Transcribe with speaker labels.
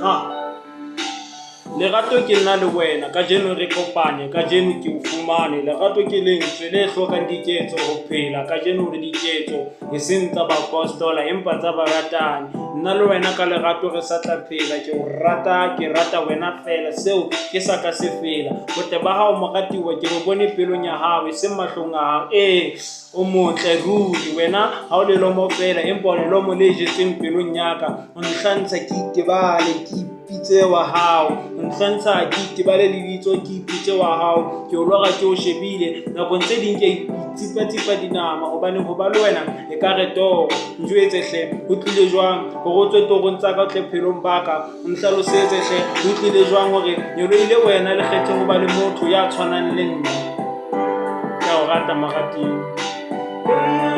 Speaker 1: Ha Lerato ke nna le wena, kajeno re kopane, kajeno ke o fumane. Lerato ke lentswe le hlokang diketso ho phela, kajeno re diketso eseng tsa baapostola empa tsa baratani. Nna le wena ka lerato re sa tla phela, ke o rata, ke rata wena fela, seo ke sa ka se fela. Botle ba hao moratiwa ke bo bone pelong ya hao, eseng mahlong a hao. Ee, o motle ruri wena, ha o lelomo fela empa o lelomo le jetsweng pelong ya ka. O nhlantsha ke itebale, ke ipitse wa hao, ntlhantsha ke itebale lebitso, ke ipitse wa hao. Ke o lora ke o shebile, nakong tse ding ke itsipatsipa dinama, hobane ho ba le wena e ka re toro. Njwetse hle, ho tlile jwang hore o tswe torong tsa ka o tle phelong ba ka? Nhlalosetse hle, ho tlile jwang hore nyolohile wena le kgethe ho ba le motho ya tshwanang le nna? Ke a o rata moratiwa.